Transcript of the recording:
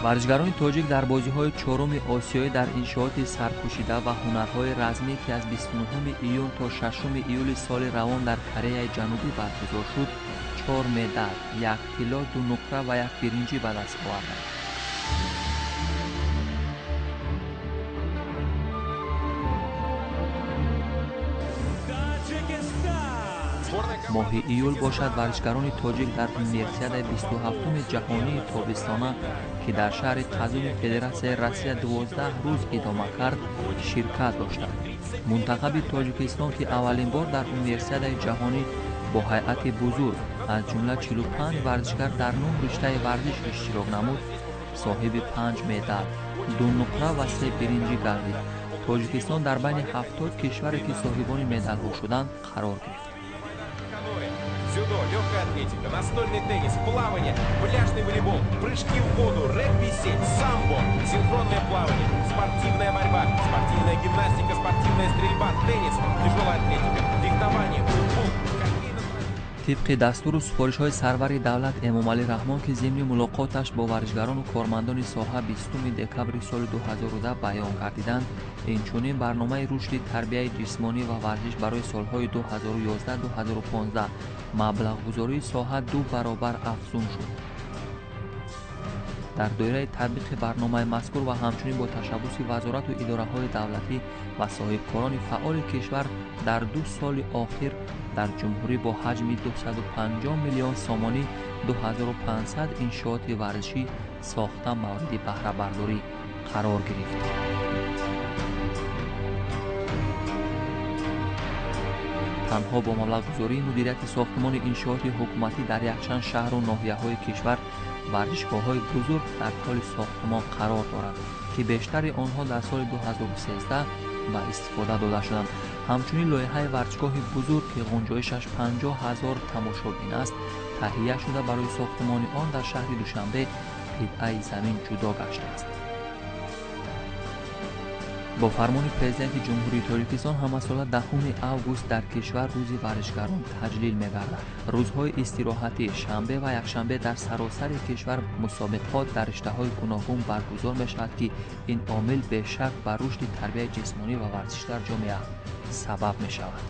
Варзишгарони тоҷик дар бозиҳои чоруми осиёӣ дар иншооти сарпӯшида ва ҳунарҳои размӣ, ки аз 29 июн то 6 июли соли равон дар Кореяи Ҷанубӣ баргузор шуд, 4 медал, 1 тилло, 2 нуқра ва 1 биринҷӣ ба даст оварданд. Моҳи июл бошад, варзишгарони тоҷик дар универсиадаи 27-уми ҷаҳонии тобистона, ки дар шаҳри Қазуни Федератсияи Россия 12 рӯз идома кард, ширкат доштанд. Мунтахаби Тоҷикистон, ки аввалин бор дар универсиадаи ҷаҳонӣ бо ҳайати бузург, аз ҷумла 45 варзишгар дар 9 риштаи варзиш иштирок намуд, соҳиби 5 медал, 2 нуқра ва 3 биринҷӣ гардид. Тоҷикистон дар байни 70 кишваре, ки соҳибони медалҳо шуданд, қарор гирифт. Дзюдо, легкая атлетика, настольный теннис, плавание, пляжный волейбол, прыжки в воду, регби-7, самбо, синхронное плавание, спортивная борьба, спортивная гимнастика, спортивная стрельба, теннис, тяжелая атлетика, фехтование, футбол, хоккей на Тибқи дастуру супоришҳои сарвари давлат Эмомалӣ Раҳмон, ки зимни мулоқоташ бо варзишгарону кормандони соҳа 20 декабри соли 2010 баён гардиданд, инчунин барномаи рушди тарбияи ҷисмонӣ ва варзиш барои солҳои 2011-2015 маблағгузории соҳа 2 баробар афзун шуд. Дар доираи татбиқи барномаи мазкур ва ҳамчунин бо ташаббуси вазорату идораҳои давлатӣ ва соҳибкорони фаъоли кишвар дар 2 соли охир дар ҷумҳурӣ бо ҳаҷми 250 миллион сомонӣ 2500 иншооти варзишӣ сохта мавриди баҳрабардорӣ қарор гирифт. Танҳо бо маблағгузории мудирияти сохтмони иншооти ҳукуматӣ дар якчанд шаҳру ноҳияҳои кишвар варзишгоҳҳои бузург дар ҳоли сохтмон қарор доранд, ки бештари онҳо дар соли 2013 ба истифода дода шуданд. Ҳамчунин лоиҳаи варзишгоҳи бузург, ки ғунҷоишаш 50 000 тамошобин аст, таҳия шуда барои сохтмони он дар шаҳри Душанбе қитъаи замин ҷудо гаштааст. Бо фармони Президенти Ҷумҳурии Тоҷикистон ҳамасола 10 август дар кишвар рӯзи варзишгарон таҷлил мегардад. Рӯзҳои истироҳатӣ, шанбе ва якшанбе дар саросари кишвар мусобиқот дар риштаҳои гуногун баргузор мешавад, ки ин омил бешак ба рушди тарбияи ҷисмонӣ ва варзиш дар ҷомеа сабаб мешавад.